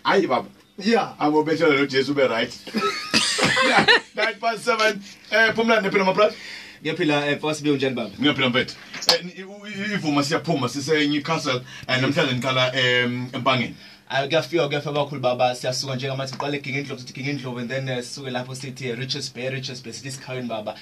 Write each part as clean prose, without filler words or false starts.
Hayi baba. Yeah. Angobethela lo Jesu be right. 957 Phumlani, niphila my brother? Ngiyaphila, Mfowethu, unjani baba? Ngiyaphila mfethu. Ivuma siyaphuma sise Newcastle, namhlanje niqala eMpangeni. Ayi, kuyafika kakhulu baba, siyasuka njengamanje siqale Gingindlovu, sithi Gingindlovu and then sisuke lapho sithi Richards Bay, Richards Bay sithi Isikhawini baba,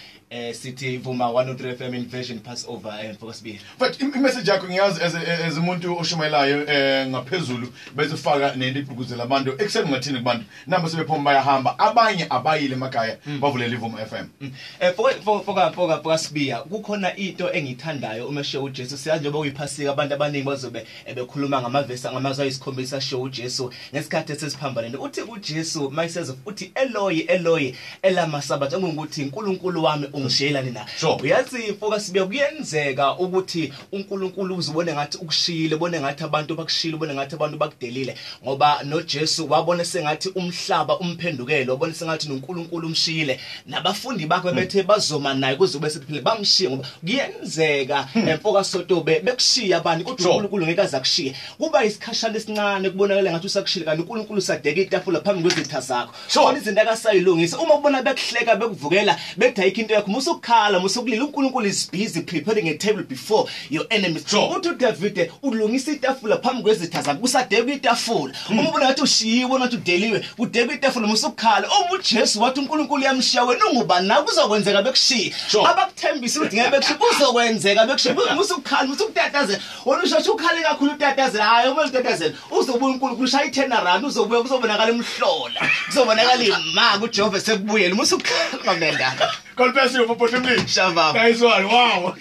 sithi Ivuma 103 FM Invasion Passover, mfowethu. But i-message yakho ngiyazi as umuntu oshumayelayo ngaphezulu bese ufaka nento igqugquzela abantu ekuseni, ngathini kubantu namba sebephuma bayahamba, abanye abayile emakhaya bavulela Ivuma FM? Mfoka Sibiya, kukhona into engithandayo uma eshiwo uJesu. Siyazi njengoba kuyiphasika, abantu abaningi bazobe bekhuluma ngamavesi, ngamazwi ayisikhombisa ashiwo uJesu ngesikhathi esesiphambaneni. Uthi uJesu mayiseza uthi, "Eloi, Eloi, elama sabathi," engukuthi, "uNkulunkulu wami, ungishiyelani na?" Uyazi mfoka Sibiya, kuyenzeka ukuthi uNkulunkulu uzubone ngathi ukushiyile, ubone ngathi abantu bakushiyile, ubone ngathi abantu bakudelile, ngoba noJesu wabona sengathi umhlaba umphendukele, wabona sengathi noNkulunkulu umshiyile, nabafundi bakhe bethe bazoma naye kuze kube sekuphile bamshiye, ngoba kuyenzeka, mfoka Sotobe, bekushiya abantu, kodwa uNkulunkulu ngeke aze akushiye. Kuba isikhashana esincane kubonakala ngathi usakushiyile, kanti uNkulunkulu usadeka itafula phambi kwezitha zakho. Khona izinto akasayilungisa. Uma ubona bekuhleka, bekuvukela, bethi ayikho into yakho, musukukhala, musukulila. uNkulunkulu is busy preparing a table before your enemies. Uthi uDavid ulungisa itafula phambi kwezitha zakho, kusadekwa itafula. Uma ubona ngathi ushiyiwe, ubona ngathi udeliwe, kudekwa itafula, musukukhala. Uma uJesu wathi uNkulunkulu uyamshiya, wena ungubani na? Kuzokwenzeka bekushiye. Abakuthembisa ukuthi ngeke bekushiye, kuzokwenzeka bekushiye. Musukukhala, musukutatazela. Wena usheshe ukhale kakhulu, utatazela. Hayi, uma utatazela uzobuya uNkulunkulu, ushaya i-turnaround, uzobuya, kuzobonakala imhlola, kuzobonakala ima kuJehova sekubuyela. Musukukhala ngamnendaba. God bless you for Mli. Shababa. Nice one. Wow.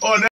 Oh.